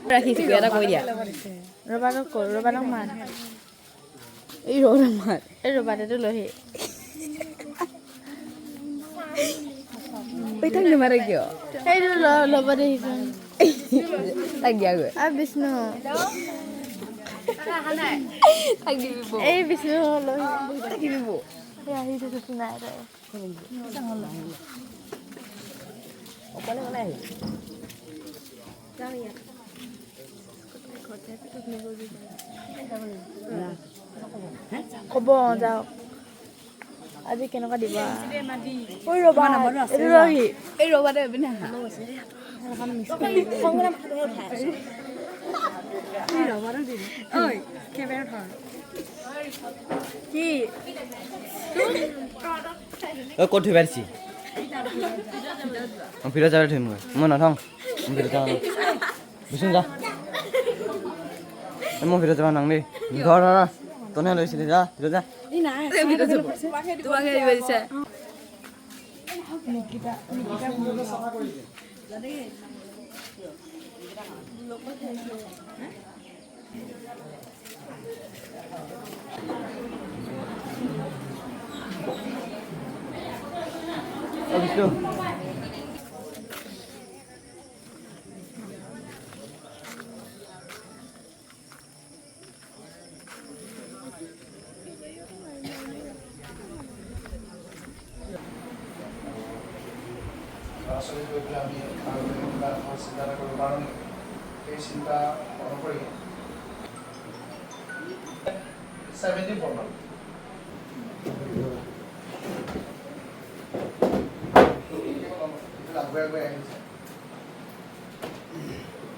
ৰাখিছো, কিবা এটা কৈ দিয়া। ৰবাটক ক, ৰবাটক মাত। এই ৰবাটক মাত। এই ৰবাটেটো লহি। এই তাক নামাৰে কিয়? সেইটো ল'ব দেখিছোন। তাক দিয়াগৈ। আৰু বিষ্ণু। তাক দিবি বৌ। এই বিষ্ণু লহি। তাক দিবি বৌ। এই আহিছে নাই তই। অকলে অকলে আহিবি। ক'ব যাওক, আজি কেনেকুৱা দিবা? ঐ ৰবা, এইটো ৰহি। এই ৰবাটে এইপিনে আহা। কি? ঐ, ক'ত থৈ পাৰিছি? মই ভিতৰত যাবলৈ থৈম গৈ। মই নথওঁ, মই ভিতৰত যাব বিচোন। যা, এই মই ভিতৰত যাব নাং দেই। ধৰ ধৰ ধৰ, তনে লৈছিলি, যা ভিতৰত যা। তোমাক দিব দিছে। অ বিষ্ণু। ল'ৰা ছোৱালীক লৈ পেলাই আমি আৰু কিবা এখন চিন্তা এটা কৰিব পাৰোঁ নেকি, সেই চিন্তা অনুসৰি 74 মান আগুৱাই আগুৱাই আহিছে।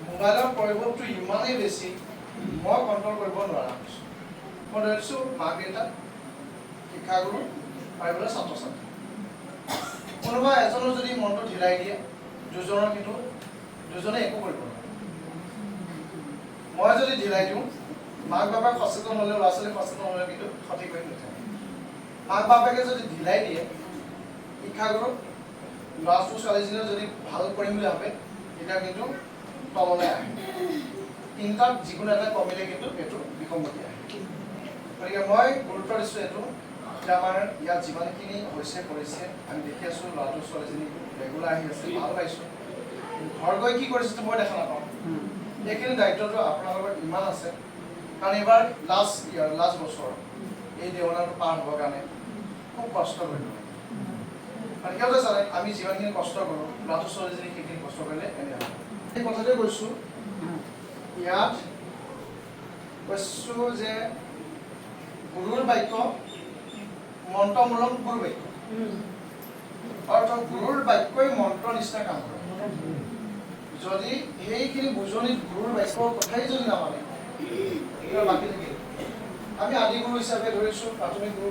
মোবাইলৰ পৰিৱেশটো ইমানেই বেছি, মই কণ্ট্ৰল কৰিব নোৱাৰা হৈছোঁ। মই ধৰিছোঁ মাক দেউতাক, শিক্ষাগুৰু আৰু এইবিলাক ছাত্ৰ ছাত্ৰী, কোনোবা এজনৰ যদি মনটো ঢিলাই দিয়ে, দুজনৰ কিন্তু দুজনে একো কৰিব নোৱাৰে। মই যদি ঢিলাই দিওঁ, মাক বাপেক সচেতন হ'লেও, ল'ৰা ছোৱালী সচেতন হ'লেও কিন্তু সঠিক হৈ নুঠে। মাক বাপেকে যদি ঢিলাই দিয়ে, শিক্ষাগুৰুক ল'ৰাটো ছোৱালীজনীয়ে যদি ভাল কৰিম বুলি ভাবে, তেতিয়া কিন্তু তললৈ আহে। তিনিটাত যিকোনো এটা কমিলে কিন্তু এইটো বিসংগতি আহে। গতিকে মই গুৰুত্ব দিছোঁ এইটো যে আমাৰ ইয়াত যিমানখিনি হৈছে কৰিছে, আমি দেখি আছোঁ, ল'ৰাটো ছোৱালীজনী ৰেগুলাৰ আহি আছে, ভাল পাইছোঁ। ঘৰ গৈ কি কৰিছে মই দেখা নাপাওঁ। এইখিনি দায়িত্বটো আপোনালোকৰ ইমান আছে, কাৰণ এইবাৰ লাষ্ট ইয়াৰ, লাষ্ট বছৰ, এই দেওনাটো পাৰ হ'বৰ কাৰণে খুব কষ্ট কৰিব লাগে। কাৰণ সিহঁতে জানে আমি যিমানখিনি কষ্ট কৰোঁ, ল'ৰাটো ছোৱালীজনী সেইখিনি কষ্ট কৰিলে এনে হ'ব। এই কথাটোৱে কৈছোঁ, ইয়াত কৈছোঁ যে গুৰুৰ বাক্য মন্ত্ৰমূলক গুৰু বাক্য, অৰ্থাৎ গুৰুৰ বাক্যই মন্ত্ৰ নিচিনা কাম কৰে। যদি সেইখিনি বুজনিত গুৰুৰ বাক্যৰ কথাই যদি নামানে, তেতিয়া বাকী থাকিল। আমি আদি গুৰু হিচাপে ধৰিছোঁ প্ৰাথমিক গুৰু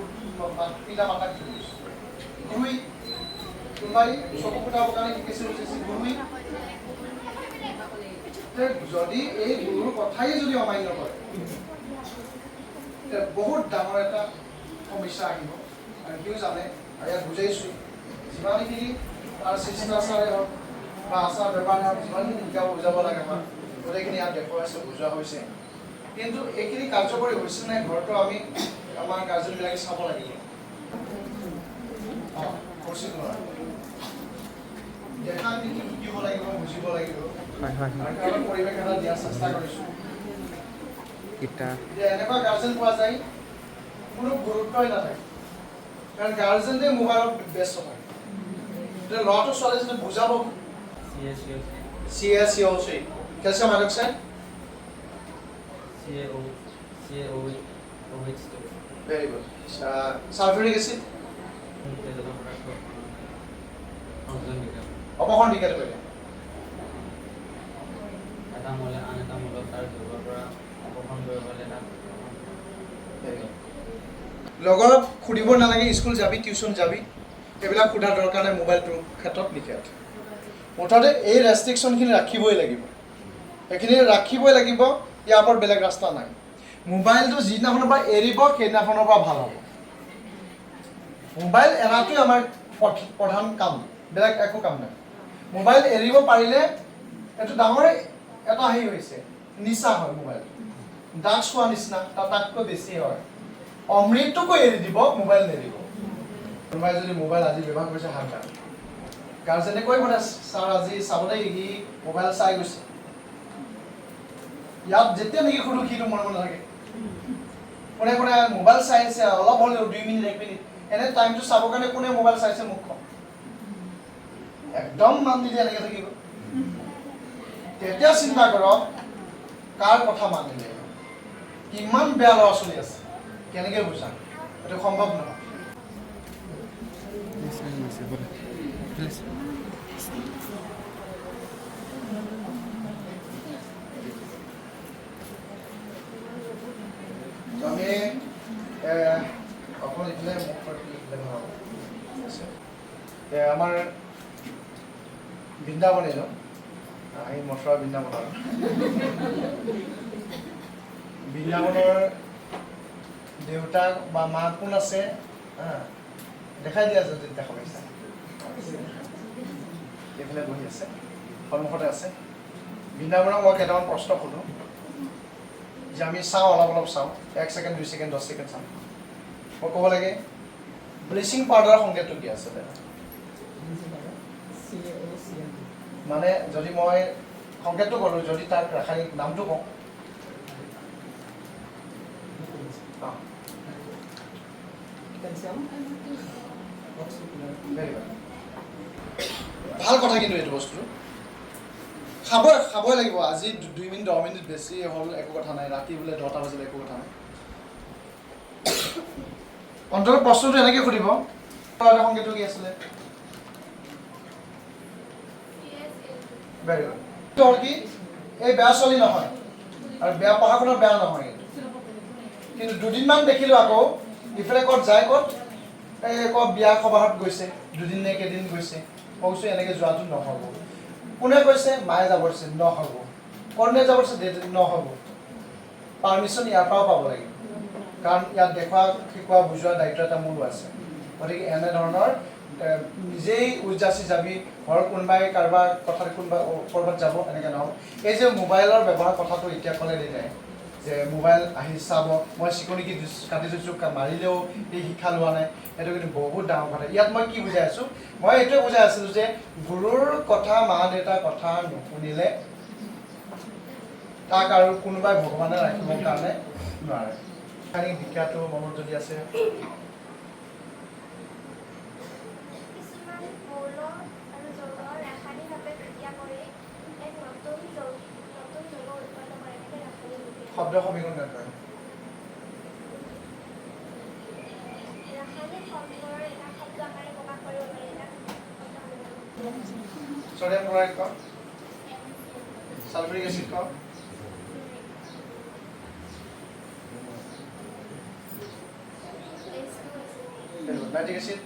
পিতা মাতাক ধৰিছোঁ। গুৰুই কোনোবাই চকু ফুটাবৰ কাৰণে শিকিছিল, গুৰুই যদি এই গুৰুৰ কথাই যদি অমান্য কৰে, তেতিয়া বহুত ডাঙৰ এটা সমস্যা আহিব। আৰু সিও জানে আৰু ইয়াত বুজাইছোঁ, যিমানখিনি তাৰ শিষ্টাচাৰে হওক বা আচাৰ ব্যৱহাৰে হওক, যিমানখিনি শিকাব বুজাব লাগে, আমাক গোটেইখিনি ইয়াত দেখুৱাইছে, বুজোৱা হৈছে। কিন্তু এইখিনি কাৰ্যকৰী হৈছে নাই ঘৰতো, আমি আমাৰ গাৰ্জেনবিলাকে চাব লাগিব। অঁ, উচিত নহয়। দেখা দেখি শিকিব লাগিব, বুজিব লাগিব। হয় হয় হয়। আৰু তেওঁলোক পৰিৱেশ এটা দিয়াৰ চেষ্টা কৰিছোঁ। গীতা। এতিয়া এনেকুৱা গাৰ্জেন পোৱা যায়, কোনো গুৰুত্বই নাথাকে, কাৰণ গাৰ্জেনে মোবাইলত ব্যস্ত থাকে। এতিয়া ল'ৰাটো ছোৱালীজনী বুজাব। CaCO3, calcium hydroxide. CaO, CaO, OH2. Very good. Sulphuric acid. তেজত পদাৰ্থ সংযোজন বিক্ৰিয়া। অপসৰণ বিক্ৰিয়াটো কৰিলে। এটা মৌলে আন এটা মৌলক তাৰ যৌগৰ পৰা অপসৰণ কৰিব পাৰিলে তাক ভেৰি গুড। লগৰক সুধিব নালাগে, স্কুল যাবি, টিউশ্যন যাবি, এইবিলাক সোধাৰ দৰকাৰ নাই। মোবাইলটোৰ ক্ষেত্ৰত নিখেত। মুঠতে এই ৰেষ্ট্ৰিকশ্যনখিনি ৰাখিবই লাগিব, এইখিনি ৰাখিবই লাগিব। ইয়াৰ ওপৰত বেলেগ ৰাস্তা নাই। মোবাইলটো যিদিনাখনৰ পৰা এৰিব, সেইদিনাখনৰ পৰা ভাল হ'ব। মোবাইল এৰাটোৱে আমাৰ প্ৰধান কাম, বেলেগ একো কাম নাই। মোবাইল এৰিব পাৰিলে এইটো ডাঙৰ এটা হেৰি হৈছে, নিচা হয় মোবাইল, ড্ৰাগছ খোৱা নিচিনা, তাতকৈ বেছি হয়। অমৃতটোকো এৰি দিব, মোবাইল নেৰিব। কোনোবাই যদি মোবাইল আজি ব্যৱহাৰ কৰিছে, হাত দাঙ। গাৰ্জেনে কৈ পঠাই, ছাৰ, আজি চাব দেই, সি মোবাইল চাই গৈছে। ইয়াত যেতিয়া নেকি সুধো, সিটো মনে মনে নাথাকে। কোনে কোনে মোবাইল চাই আছে অলপ হ'লেও, 2 মিনিট, 1 মিনিট, এনে টাইমটো চাবৰ কাৰণে কোনে মোবাইল চাইছে মোক কওক। একদম মান দিলে এনেকে থাকিব। তেতিয়া চিন্তা কৰক, কাৰ কথা মানিলে? কিমান বেয়া ল'ৰা ছোৱালী আছে, কেনেকে বুজাম? এইটো সম্ভৱ নহয়। Please. তো আমি অকণ ইফালে মুখখন ইফালে ভাল হ'ব। ঠিক আছে। আমাৰ বৃন্দাবন, এইটো এই মথুৰা বৃন্দাবন আৰু বৃন্দাবনৰ দেউতাক বা মা কোন আছে, হা, দেখাই দিয়া যদি দেখা পাইছা। এইফালে বহি আছে, সন্মুখতে আছে। বৃন্দাবনক মই কেইটামান প্ৰশ্ন সোধোঁ যে আমি চাওঁ, অলপ অলপ চাওঁ, 1 ছেকেণ্ড, 2 ছেকেণ্ড, 10 ছেকেণ্ড চাওঁ। মই ক'ব লাগে, ব্লিচিং পাউডাৰৰ সংকেতটো কি আছিলে? মানে যদি মই সংকেতটো ক'লোঁ, যদি তাক ৰাসায়নিক নামটো কওঁ? অঁ। Calcium very good, ভাল কথা। কিন্তু এইটো বস্তুটো খাবই খাবই লাগিব। আজি 2 মিনিট, 10 মিনিট বেছি হ'ল, একো কথা নাই। ৰাতি বোলে 10টা বাজিলে, একো কথা নাই। অন্তত প্ৰশ্নটো এনেকৈ সুধিব। এটা সংকেতটো কি আছিলে? Very good. এইটো হ'ল কি, এই বেয়া ছোৱালী নহয় আৰু বেয়া পঢ়া শুনাত বেয়া নহয়। কিন্তু দুদিনমান দেখিলোঁ আকৌ ইফালে ক'ত যায়, ক'ত এই ক'ত বিয়া সবাহত গৈছে, দুদিন নে কেইদিন গৈছে। মই কৈছোঁ, এনেকৈ যোৱাটো নহ'ব। কোনে কৈছে? মায়ে যাব দিছে। নহ'ব। কোনে যাব দিছে? দেউতাই। নহ'ব। পাৰ্মিশ্যন ইয়াৰ পৰাও পাব লাগিব, কাৰণ ইয়াত দেখুওৱা, শিকোৱা, বুজোৱা দায়িত্ব এটা মোৰো আছে। গতিকে এনেধৰণৰ নিজেই উজাচি যাবি, ঘৰৰ কোনোবাই কাৰোবাৰ কথাত কোনোবা ক'ৰবাত যাব, এনেকৈ নহ'ব। এই যে মোবাইলৰ ব্যৱহাৰ কথাটো এতিয়া ক'লে দেউতাই যে মোবাইল আহি চাব, মই চিকনি কি কাটি থৈছোঁ, মাৰিলেও এই শিক্ষা লোৱা নাই, সেইটো কিন্তু বহুত ডাঙৰ কথা। ইয়াত মই কি বুজাই আছোঁ? মই এইটোৱে বুজাই আছিলোঁ যে গুৰুৰ কথা, মা দেউতাৰ কথা নুশুনিলে তাক আৰু কোনোবাই ভগৱানে ৰাখিবৰ কাৰণে নোৱাৰে। ৰাসায়নিক বিক্ৰিয়াটো মনত যদি আছে। কিছুমান মৌল আৰু যৌগ ৰাসায়নিকভাৱে ক্ৰিয়া কৰি এক নতুন যৌগ উৎপন্ন কৰে, এনেকে ৰাসায়নিক বিক্ৰিয়া। শব্দ সমীকৰণ কেনেকৈ? ৰাসায়নিক শব্দৰ এটা শব্দ আকাৰে প্ৰকাশ কৰিব পাৰি, এটা শব্দ সমীকৰণ। ছডিয়াম ক্লৰাইড কওঁ, ছালফিউৰিক এচিড কওঁ। Nitric acid,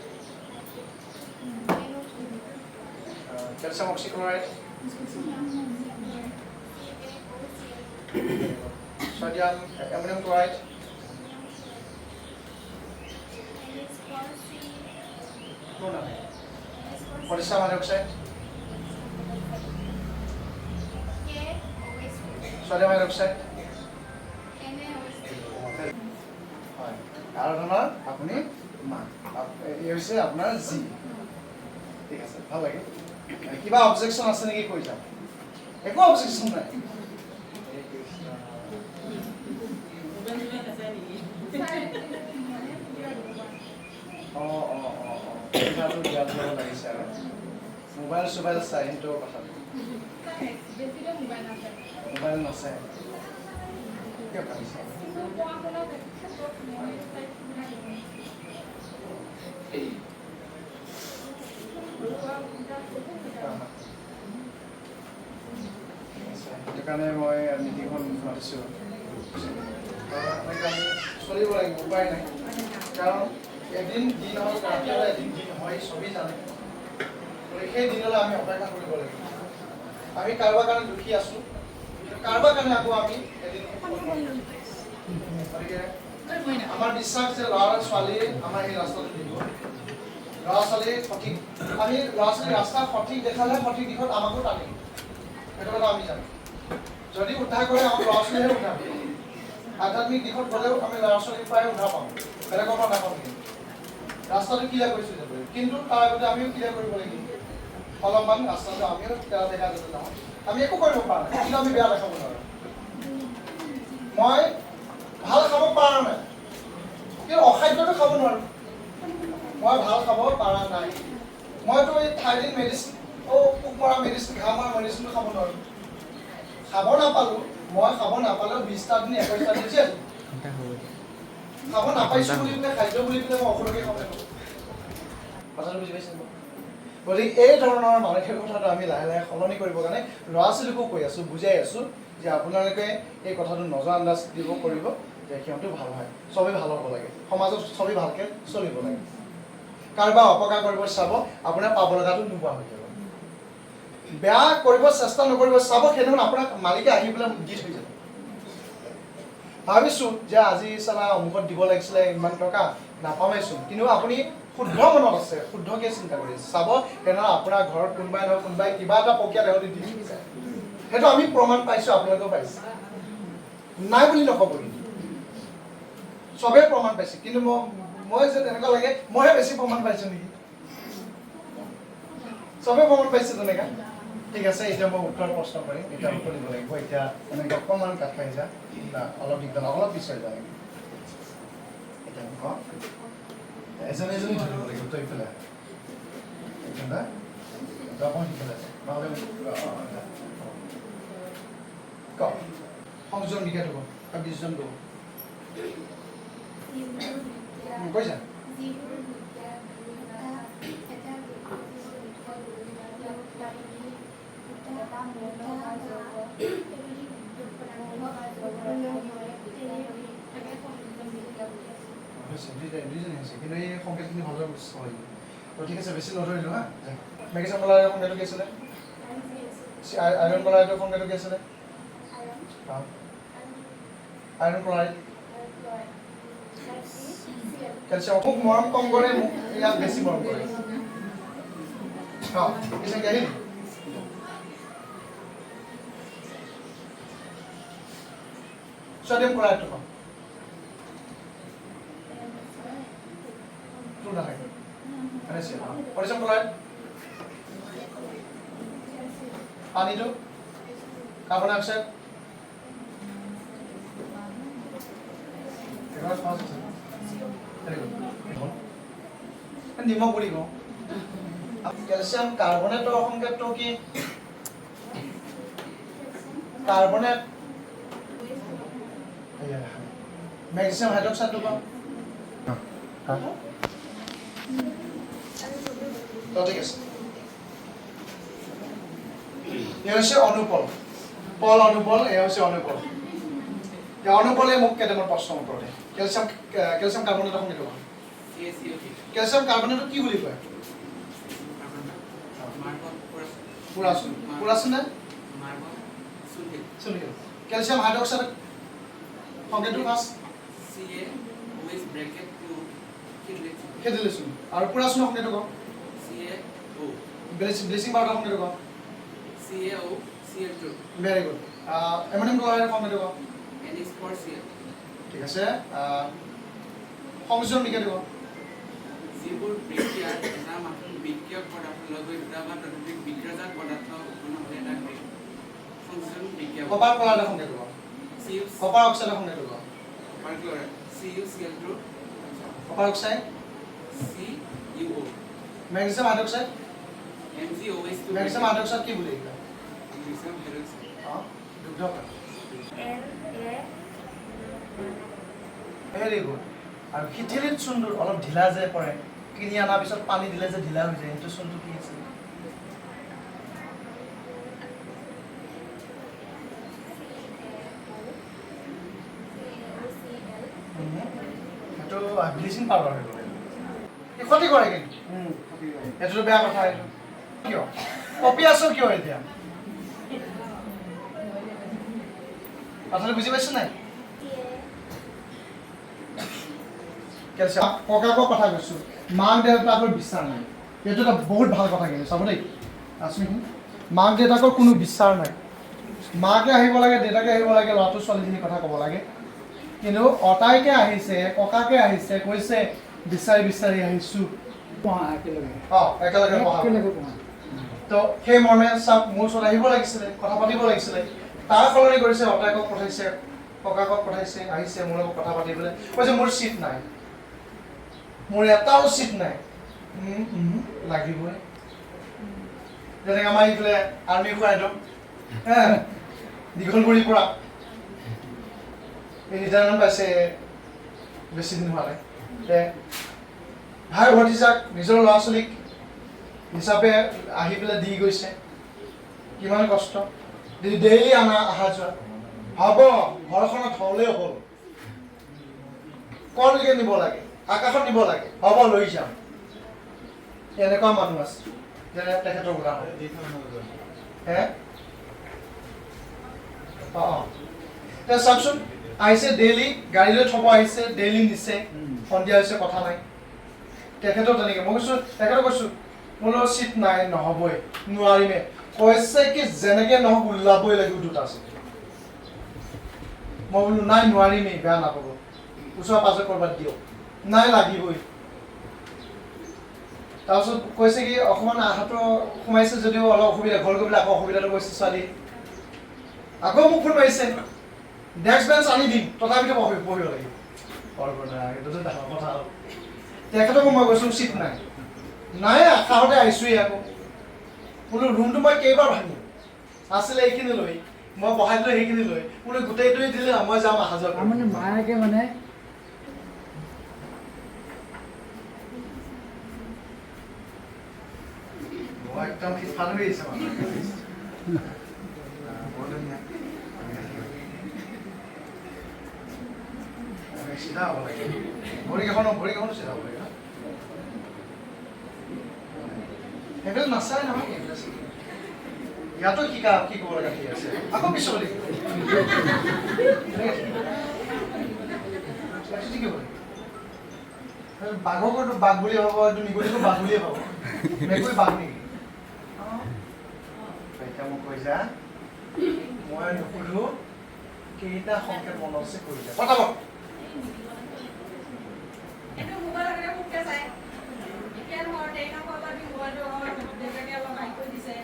calcium oxychloride, sodium ammonium chloride. কোন আহে? Potassium hydroxide, sodium hydroxide. হয়, আৰাধনাৰ আপুনি মা। এই হৈছে আপোনাৰ জি। ঠিক আছে, ভাল লাগে। কিবা অবজেকশ্যন আছে নেকি কৈ যাওক। একো অবজেকশ্যন নাই। অঁ অঁ অঁ অঁ কথাটো দিয়াত যাব লাগিছে আৰু মোবাইল চোবাইল চাই, সেইটো কথাটো। মোবাইল নাচায় কিয় কান্দিছে? সেইটো কাৰণে মই মিটিংখন মাতিছোঁ। এনেকৈ আমি চলিব লাগিব, উপায় নাই। কাৰণ এদিন দিন হ'ল, ৰাতিপুৱা এদিন দিন হয়, চবেই জানে। গতিকে সেই দিনলৈ আমি অপেক্ষা কৰিব লাগিব। আমি কাৰোবাৰ কাৰণে দুখী আছোঁ, কিন্তু কাৰোবাৰ কাৰণে আকৌ আমি এদিন। গতিকে আমাৰ বিশ্বাস যে ল'ৰা ছোৱালীয়ে আমাৰ এই ৰাস্তাটো দিব। ল'ৰা ছোৱালীৰ সঠিক, আমি ল'ৰা ছোৱালীৰ ৰাস্তা সঠিক দেখালে সঠিক দিশত আমাকো টানিব, সেইটো কথা আমি জানো। যদি উদ্ধাৰ কৰে আমাক ল'ৰা ছোৱালীহে উদ্ধাৰ কৰিব। আধ্যাত্মিক দিশত গ'লেও আমি ল'ৰা ছোৱালীৰ পৰাই উদ্ধাৰ পাম, বেলেগৰ পৰা নাপাম। কিন্তু ৰাস্তাটো ক্লিয়াৰ কৰি থৈ যাব লাগিব, কিন্তু তাৰ আগতে আমিও ক্লিয়াৰ কৰিব লাগিব অলপমান ৰাস্তাটো। আমিও বেয়া দেখা যাতে নহয়। আমি একো কৰিব পৰা নাই, কিন্তু আমি বেয়া দেখাব নোৱাৰোঁ। মই ভাল খাব পৰা নাই, কিন্তু অখাদ্যটো খাব নোৱাৰোঁ। মই ভাল খাব পৰা নাই, মইতো এই থাইৰিন মেডিচিন, অ' পোক মৰা মেডিচিন, ঘাঁহ মৰা মেডিচিনটো খাব নোৱাৰোঁ। খাব নাপালোঁ, মই খাব নাপালেও 20টা দিন 21টা দিন জীয়াই খাব নাপাইছোঁ বুলি পেলাই, খাদ্য বুলি পেলাই মই ঔষধকে খাব লাগিব। কথাটো বুজি পাইছে? গতিকে এই ধৰণৰ মানসিকতাটো আমি লাহে লাহে সলনি কৰিবৰ কাৰণে ল'ৰা ছোৱালীকো কৈ আছোঁ, বুজাই আছোঁ যে আপোনালোকে এই কথাটো নজৰ আন্দাজ দিব কৰিব যে সিহঁতেও ভাল হয়, চবেই ভাল হ'ব লাগে, সমাজত চবেই ভালকৈ চলিব লাগে। কাৰোবাৰ অপকাৰ কৰিব চাব, আপোনাৰ পাব লগাটো নোপোৱা হৈ যাব। বেয়া কৰিব চেষ্টা নকৰিব, চাব সেইদিনাখন আপোনাক মালিকে আহি পেলাই দি থৈ যাব। ভাবিছোঁ যে আজি চালা অমুকত দিব লাগিছিলে ইমান টকা, নাপামেইচোন, কিন্তু আপুনি শুদ্ধ মনত আছে, শুদ্ধকৈ চিন্তা কৰি আছে, চাব তেনেহ'লে আপোনাৰ ঘৰত কোনোবাই নহয় কোনোবাই কিবা এটা প্ৰক্ৰিয়া তেওঁলোকে দি থৈ যায়। সেইটো আমি প্ৰমাণ পাইছোঁ, আপোনালোকেও পাইছে, নাই বুলি নক'ব, কিন্তু চবেই প্ৰমাণ পাইছে। কিন্তু মই যে তেনেকুৱা লাগে মইহে বেছি প্ৰমাণ পাইছোঁ নেকি? চবেই প্ৰমাণ পাইছে তেনেকা। ঠিক আছে, এতিয়া মই উত্তৰ প্ৰশ্ন কৰিম, এতিয়া উত্তৰ দিব লাগিব। এতিয়া এনেকৈ অকণমান কাট খাই যা, অলপ দিগদাৰ, অলপ পিছুৱাই যা। এতিয়া কওঁ, এজনী এজনী ধৰিব লাগিব। তই ইফালে এইফালে অকণমান সিফালে, নহ'লে ক। সংযোজন বিক্ৰিয়াটো ক, বিযোজন কব কৈছা। দুইজনী হৈছে, কিন্তু এই সংকেতখিনি ভালদৰে বুজিব লাগিব। ঠিক আছে, বেছি নধৰিলোঁ। হা, মেগনেছিয়াম ক্লৰাইডৰ সংকেতটো কি আছিলে? আইৰণ ক্লৰাইডৰ সংকেতটো কি আছিলে? Iron chloride, calcium. মোক মৰম কম কৰে, মোক ইয়াত বেছি মৰম কৰে। অঁ, পিছে আহিল। ছডিয়াম ক্লৰাইডটো কম তোৰ নাথাকে। পটাছিয়াম ক্লৰাইড, পানীটো, কাৰ্বন ডাই অক্সাইড, নিমখ বুলি কওঁ। কেলছিয়াম কাৰ্বনেটৰ সংকেতটো কি? কাৰ্বনেট। মেগনেছিয়াম হাইড্ৰক্সাইডটো কওঁ। ঠিক আছে, এই হৈছে অনুপল, পল অনুপল, এয়া হৈছে অনুপল। অনুপলে মোক কেইটামান প্ৰশ্ন উত্তৰ দিয়ে। কেলছিয়াম কেলছিয়াম কাৰ্বনেটৰ সংকেত, কেলছিয়াম কাৰ্বনেটক কি বুলি কয়? পুৰাচোন। পুৰাচোন নে কেলছিয়াম হাইড্ৰক্সাইড সংকেতটো ফাৰ্ষ্ট খেদিলেচোন। আৰু পুৰাচোনৰ সংকেতটো কওঁ। ব্লিচিং পাউডাৰ সংকেতটো কওঁ। Very good. Ammonium ক্লৰাইডৰ সংকেতটো কওঁ। ঠিক আছে। সংযোজন বিক্ৰিয়াটো কওঁ। এইবোৰ বিক্ৰিয়াত এটা মাথোন বিক্ৰিয়ক পদাৰ্থ লগ হৈ দুটা বা ততোধিক বিক্ৰিয়াজাত পদাৰ্থ উৎপন্ন হ'লে তাক সংযোজন বিক্ৰিয়া। কপাৰ ক্লৰাইডৰ সংকেত লোৱা। C U. কপাৰ অক্সাইডৰ সংকেত লোৱা। Copper chloride CuCl2। Copper oxide. CuO। Magnesium hydroxide. MgOH2। Magnesium hydroxide কি বুলি কয়? Magnesium hydroxide. অঁ, দুগ্ধ। N A. Very good. আৰু শিথিলিত চূণটো অলপ ঢিলা যে পৰে, কিনি অনাৰ পিছত পানী দিলে যে ঢিলা হৈ যায়, সেইটো চূণটো কি আছিল? CaO, CaOCl। সেইটো ব্লিচিং পাউডাৰ হৈ গ'ল। এই ক্ষতি কৰে কিন্তু, এইটোতো বেয়া কথা। এইটো কিয় কপি আছ কিয় এতিয়া? কথাটো বুজি পাইছ নাই? চি এ। কেলচিয়াম। ককাকৰ কথা কৈছোঁ, মাক দেউতাকৰ বিচাৰ নাই। এইটো এটা বহুত ভাল কথা কিন্তু, চাব দেই আচোন। মাক দেউতাকৰ কোনো বিচাৰ নাই। মাকে আহিব লাগে, দেউতাকে আহিব লাগে, ল'ৰাটো ছোৱালীজনীৰ কথা ক'ব লাগে। কিন্তু অতাইকে আহিছে, ককাকে আহিছে, কৈছে বিচাৰি বিচাৰি আহিছোঁ। অঁ, একেলগে পঢ়া। তো সেই মৰ্মে চাওক, মোৰ ওচৰত আহিব লাগিছিলে, কথা পাতিব লাগিছিলে। তাৰ সলনি কৰিছে অতাইকক পঠাইছে, ককাকক পঠাইছে, আহিছে মোৰ লগত কথা পাতিবলৈ। কৈছে মোৰ চিট নাই, মোৰ এটাও চিট নাই। লাগিবই। যেনেকৈ আমাৰ এইফালে আৰ্মি খুৱাইদম হে দীঘলগুৰিৰ পৰা এই ৰিটায়াৰমেণ্ট পাইছে, বেছি দিন হোৱা নাই। তে ভাই ভতিজাক নিজৰ ল'ৰা ছোৱালীক হিচাপে আহি পেলাই দি গৈছে। কিমান কষ্ট, ডেইলি আনা অহা যোৱা। হ'ব, ঘৰখনত হ'লেও হ'ল, ক'লৈকে নিব লাগে? আকাশত নিব লাগে? হ'ব, লৈ যাম। এনেকুৱা মানুহ আছে, যেনে তেখেতৰ উদাহৰণ হে। অঁ অঁ এতিয়া চাওকচোন, আহিছে ডেইলি, গাড়ী লৈ থ'ব আহিছে, ডেইলি নিছে, সন্ধিয়া হৈছে, কথা নাই। তেখেতৰ তেনেকৈ মই কৈছোঁ, তেখেতক কৈছোঁ মোৰ লগত চিট নাই, নহ'বই, নোৱাৰিমে। কৈছে কি যেনেকৈ নহওক ওলাবই লাগিব, দুটা চিট। মই বোলো নাই, নোৱাৰিমেই, বেয়া নাপাব, ওচৰে পাজৰে ক'ৰবাত দিয়ক। নাই, লাগিবই। তাৰপিছত কৈছে কি অকণমান আহাটো সোমাইছে যদিও অলপ অসুবিধা, ঘৰ গৈ পেলাই আকৌ অসুবিধাটো কৈছে ছোৱালী। আকৌ মোক ফোন মাৰিছে, ডেস্ক বেঞ্চ আনি দিম, তথাপিতো পঢ়িব লাগিব। এইটোতো ডাঙৰ কথা হ'ল। তেখেতকো মই কৈছোঁ চিট নাই, নাই, আশাহতে আহিছোঁৱেই। আকৌ বোলো ৰুমটো মই কেইবাৰ ভাঙিম, আছিলে এইখিনি লৈ, মই বহাই দিলোঁ সেইখিনি লৈ, বোলো গোটেইটোৱে দিলে মই যাম অহা যোৱা কৰিম। তাৰমানে মায়েকে মানে মই একদম সিফাল হৈ আহিছে মানুহ। বৰ ধুনীয়া। চিধা হ'ব লাগে ভৰিকেইখনো, চিধা হ'ব লাগে ন? সেইবিলাক নাচায় নহয়, সেইবিলাক ইয়াতো শিকা শিকিব লগা ঠিক আছে। আকৌ পিছলৈ শিকিব লাগিব। বাঘকো বাঘ বুলি ভাব, এইটো নিগনিকো বাঘ বুলিয়ে ভাব। মেকুৰী বাঘ নেকি? এতিয়া মোক কৈ যা, মই নুসুধো। কেইটা সংকেত মনত আছে কৈ যা পটাপট। এইটো মোবাইল আগতে খুবকে চাই, এতিয়া ধৰ ট্ৰেইনৰ পৰা মোবাইলটো অকণমান দেউতাকে অলপ হাইড কৰি দিছে।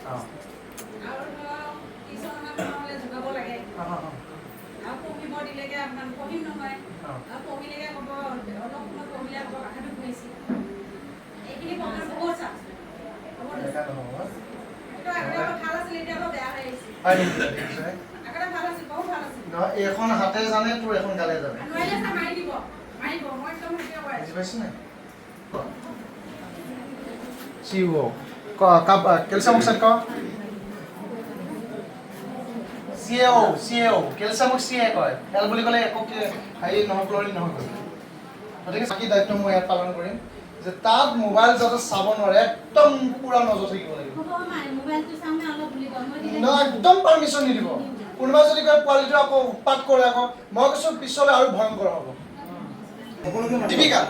আৰু ধৰক টিউচন অহা নহ'লে জোকাব লাগে। আৰু পঢ়িব দিলেগে অকণমান পঢ়িম নহয়। আৰু পঢ়িলেগে ক'ব, অলপ সময় পঢ়িলে ক'ব মাথাটো ঘূৰাইছে। এইখিনি প্ৰব্লেম বহুত চাইছোঁ, বহুত আছে। এনেকা নহ'ব। এইটো আগতে অলপ ভাল আছিল, এতিয়া অলপ বেয়া হৈ আহিছে। হয় নেকি? দেখিছে? আগতে ভাল আছিল, বহুত ভাল আছিল। নহয়, এইখন হাতে জানে তোৰ, এখন গালে জানে। নোৱাৰিলে চা মাৰি দিব, মাৰিব। মই একদম সেইটোৱে কৈ বুজি আছোঁ। পাইছে নাই? চি অ' কেলচিয়াম অক্সাইড ক। CaO, CaO, কেলচিয়ামক চি এ কয়, এল বুলি ক'লে একো হেৰি নহয়, ক্লৰিন নহয়। গতিকে বাকী দায়িত্ব মই ইয়াত পালন কৰিম যে তাত মোবাইল যাতে চাব নোৱাৰে, একদম পুৰা নজৰ থাকিব লাগিব। ন, একদম পাৰ্মিশ্যন নিদিব। কোনোবা যদি কয় পোৱালিটো আকৌ উৎপাত কৰে, আকৌ মই কৈছোঁ পিছলৈ আৰু ভয়ংকৰ হ'ব। দীপিকা,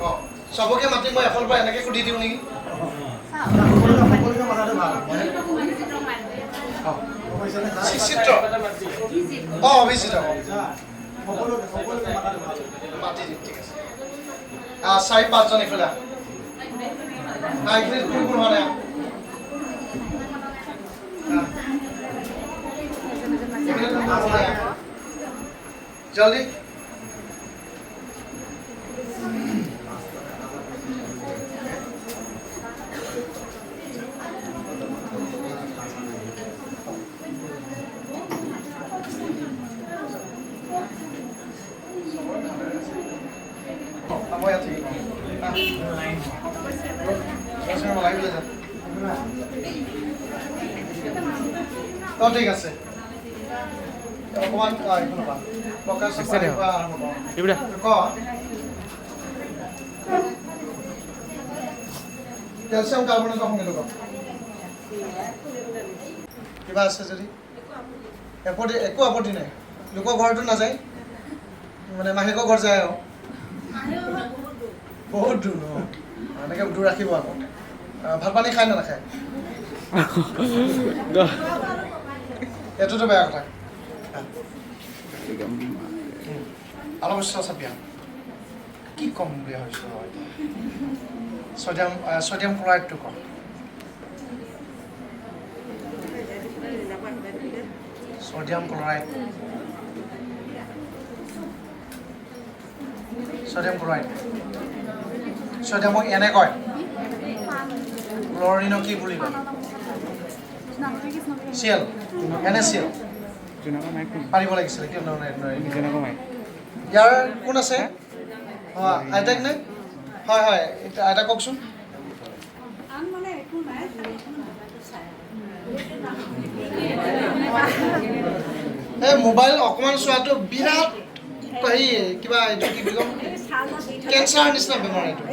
অঁ, চবকে মাতি মই এফালৰ পৰা এনেকৈ সুধি দিওঁ নেকি? সকলোকে মাতাটো ভাল। অঁ, চিত্ৰ, অঁ, অভিজিত। সকলোকে মাতাটো ভাল। মাতি দিম, ঠিক আছে। 4-5জন এইফালে আহ। এইখিনিত কোন কোন হোৱা নাই? এইখিনিত কোন কোন হোৱা নাই? জলদি। মই ইয়াত থাকিম। অঁ, ঠিক আছে, অকণমান এইফালৰ পৰা প্ৰকাশ আৰম্ভ কৰোঁ। ক, কেলচিয়াম কাৰ্বনেটৰ সংগীত ক। কিবা আছে যদি আপত্তি? একো আপত্তি নাই। লোকৰ ঘৰতো নাযায়, মানে মাহীকৰ ঘৰ যায় আৰু বহুত দূৰ। অঁ, এনেকৈ দূৰ ৰাখিব আকৌ। ভাত পানী খায় নে নাখায়? এইটোতো বেয়া কথা। অলপ ওচৰ চাপি আহ। কি ক'ম বুলি ভাবিছোঁ? ছডিয়াম ক্লৰাইডটো কম। ছডিয়াম ক্লৰাইড, ছডিয়াম ক্লৰাইড, ছডিয়ামক এনে কয়, ক্লৰিনক কি বুলি কয়? CL, N A CL. পাৰিব লাগিছিলে, কিয় নোৱাৰি? ইয়াৰ কোন আছে? অঁ, আইতাক নে? হয় হয়, আইতাক কওকচোন। এই মোবাইল অকণমান চোৱাটো বিৰাট হেৰি, কিবা এইটো কি বুলি ক'ম, কেঞ্চাৰৰ নিচিনা বেমাৰ এইটো।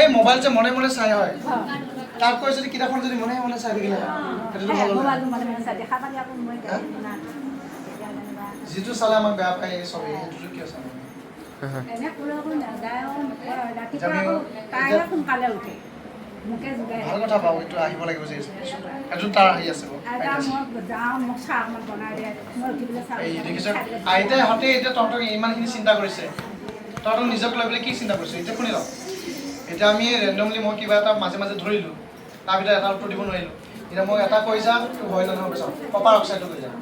এই মোবাইল যে মনে মনে চাই হয়, তাতকৈ যদি কিতাপখন যদি মনে মনে চাই থাকিলে সেইটোতো ভাল। যিটো চালে আমাক বেয়া পায় চবেই, সেইটোতো কিয় চাব? ভাল কথা পাওঁ, এইটো আহিব লাগিব যে সেইটো তাৰ আহি আছে। দেখিছ, আইতাইহঁতে এতিয়া তহঁতক ইমানখিনি চিন্তা কৰিছে, তহঁতক নিজক লৈ পেলাই কি চিন্তা কৰিছে? এতিয়া শুনি লওক, এতিয়া আমি ৰেণ্ডমলি মই কিবা এটা মাজে মাজে ধৰিলোঁ, তাৰ ভিতৰত এটা উত্তৰ দিব নোৱাৰিলোঁ। এতিয়া মই এটা কৈ যাম, হয় নে নহয় চাওঁ। কপাৰ অক্সাইডটো কৈ যাম।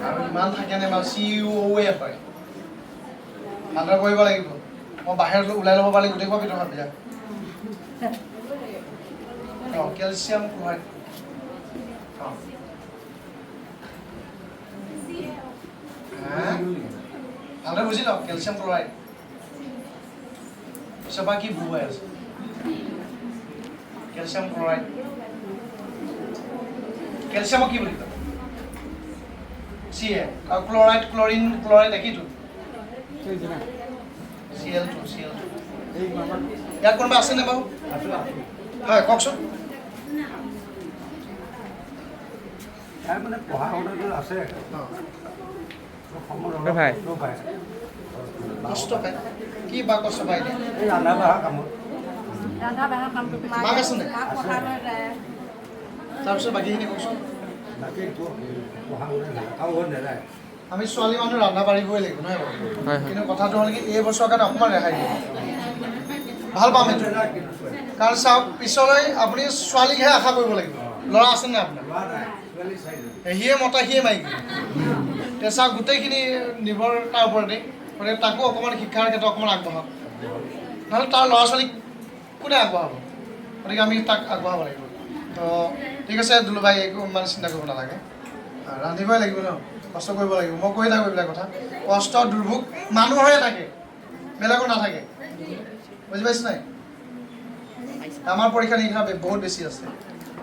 আৰু ইমান থাকেনে বাৰু? চি ইউ অ' এ হয়, ভালদৰে পঢ়িব লাগিব। মই বাহিৰত ওলাই ল'ব পাৰিলে গোটেইখন ভিতৰত ভাবি যাম। অঁ, কেলছিয়াম ক্লৰাইড। অঁ, ভালদৰে বুজি লওক, কেলছিয়াম ক্লৰাইড। পিছৰ পৰা কি ভুল হৈ আছে? কেলছিয়াম ক্লৰাইড, কেলছিয়ামক কি বুলি কয়? C A. আৰু ক্লৰাইড, ক্লৰিন, ক্লৰাইড একেইটো, C L two, C L two. ইয়াত কোনোবা আছেনে বাৰু? হয়, কওকচোন। কষ্ট পায় কি বা? কষ্ট পায় মাক আছে নে? তাৰপিছত বাকীখিনি কওকচোন। আমি ছোৱালী মানুহ ৰন্ধা বাঢ়িবই লাগিব নহয় বাৰু? কিন্তু কথাটো হ'ল কি, এই বছৰৰ কাৰণে অকণমান ৰেহাই দিব ভাল পাম এইটো। কাৰণ চাওক, পিছলৈ আপুনি ছোৱালীকহে আশা কৰিব লাগিব। ল'ৰা আছে নে আপোনাৰ? সিয়ে মতা, সিয়ে মাইকী। এতিয়া চাওক, গোটেইখিনি নিৰ্ভৰ তাৰ ওপৰতে। গতিকে তাকো অকণমান শিক্ষাৰ ক্ষেত্ৰত অকণমান আগবঢ়াওক, নহ'লে তাৰ ল'ৰা ছোৱালীক কোনে আগবঢ়াব? গতিকে আমি তাক আগবঢ়াব লাগিব। তো ঠিক আছে দুলু ভাই, একো ইমান চিন্তা কৰিব নালাগে। ৰান্ধিবই লাগিব ন, কষ্ট কৰিব লাগিব। মই কৈ থাকোঁ এইবিলাক কথা, কষ্ট দুৰ্ভোগ মানুহৰে থাকে, বেলেগৰ নাথাকে। বুজি পাইছে নাই? আমাৰ পৰীক্ষা নিৰীক্ষা বহুত বেছি আছে,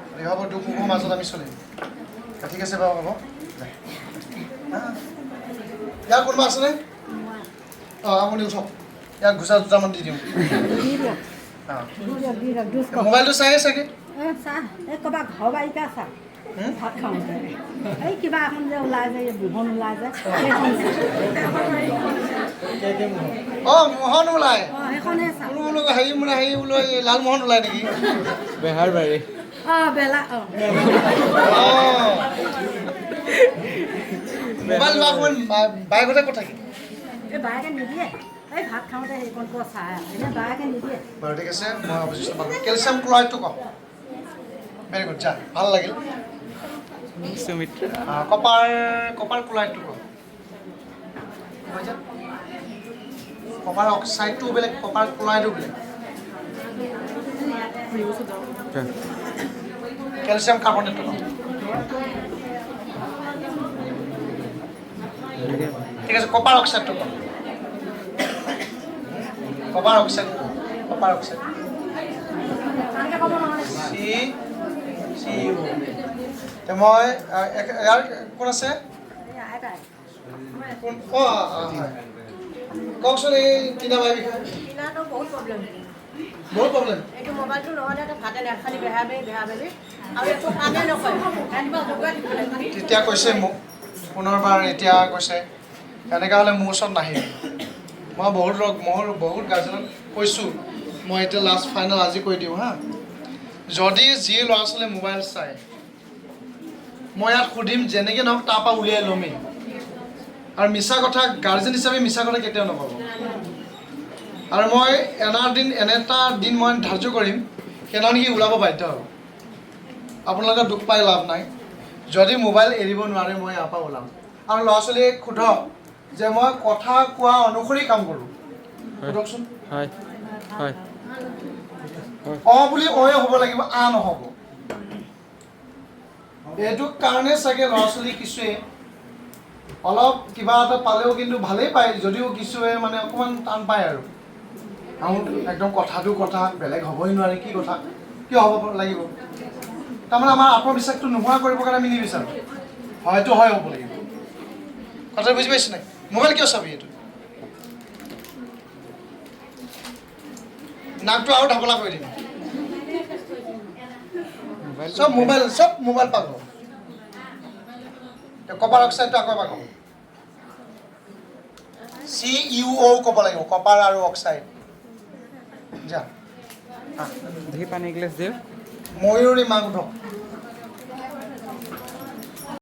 গতিকে হ'ব, দুখ সুখৰ মাজত আমি চলিম। ঠিক আছে বাৰু, হ'ব। ইয়াৰ কোনোবা আছেনে? অঁ, আপুনি উঠক, ইয়াক ঘোচা দুটামান দি দিওঁ। মোবাইলটো চাই চাগে। অঁ, মোহন ওলায়, হেৰি মানে হেৰি ওলাই, লালমোহন ওলায় নেকি? বেহাৰবাৰী। বেলা। মোবাইল লোৱা সময়ত বায়েকতে ক'ত থাকে? বায়েকে নিদিয়ে, এই ভাত খাওঁতে সেইকণ কৰ চাই, এনে বায়েকে নিদিয়ে। বাৰু ঠিক আছে, মই অৱশিষ্ট পালোঁ। কেলছিয়াম ক্লৰাইডটো কওঁ। ভেৰি গুড, যা, ভাল লাগিল। সুমিত্ৰা। কপাৰ ক্লৰাইডটো কওঁ। কপাৰ অক্সাইডটোও বেলেগ, কপাৰ ক্লৰাইডো বেলেগ। কেলছিয়াম কাৰ্বনেটটো কওঁ। ঠিক আছে, কপাৰ অক্সাইডটো কওঁ। Copper oxide, copper oxide C C U. মই ইয়াৰ কোন আছে? কোন? অঁ, হয়, কওকচোন এই টিনা বাই বিষয়ে। বহুত প্ৰব্লেম, বহুত প্ৰব্লেম। এইটো মোবাইলটো নহ'লে ভাতে নাখালি, বেহা বেহি বেহা বেহি, আৰু একো কামেই নকৰে। তেতিয়া কৈছে মোক পুনৰবাৰ, এতিয়া কৈছে এনেকুৱা হ'লে মোৰ ওচৰত নাহিব। মই বহুত লগ, মোৰ বহুত গাৰ্জেনক কৈছোঁ, মই এতিয়া লাষ্ট ফাইনেল আজি কৈ দিওঁ হা, যদি যি ল'ৰা ছোৱালীয়ে মোবাইল চায়, মই ইয়াত সুধিম, যেনেকৈ নহওক তাৰপৰা উলিয়াই ল'মেই। আৰু মিছা কথা গাৰ্জেন হিচাপে মিছা কথা কেতিয়াও নক'ব। আৰু মই এনে এটা দিন মই ধাৰ্য কৰিম, সেইদিনাখন সি ওলাব বাধ্য হ'ব। আপোনালোকে দুখ পাই লাভ নাই। যদি মোবাইল এৰিব নোৱাৰে, মই ইয়াৰ পৰা ওলাম। আৰু ল'ৰা ছোৱালীয়ে সোধক যে মই কথা কোৱা অনুসৰি কাম কৰোঁ, সোধকচোন। হয় হয়। অঁ বুলি অয়ে হ'ব লাগিব, আ নহ'ব। এইটো কাৰণে চাগে ল'ৰা ছোৱালী কিছুৱে অলপ কিবা এটা পালেও কিন্তু ভালেই পায়, যদিও কিছুৱে মানে অকণমান টান পায়। আৰু একদম কথাটো কথা বেলেগ হ'বই নোৱাৰে, কি কথা কিয় হ'ব লাগিব? তাৰমানে আমাৰ আত্মবিশ্বাসটো নোহোৱা কৰিবৰ কাৰণে আমি নিবিচাৰোঁ, হয়তো হয় হ'ব লাগিব। কথা বুজি পাইছে নাই? মোবাইল কিয় চাবি? এইটো নাকটো আৰু ঢাপলা কৰি দিম। চব মোবাইল, চব মোবাইল পাগল। কপাৰ অক্সাইডটো আকৌ এবাৰ ক'ব, চি ইউ অ' ক'ব লাগিব, কপাৰ আৰু অক্সাইড। যা দেখি পানী এগিলাচ দিওঁ। ময়ূৰী মাক উঠক।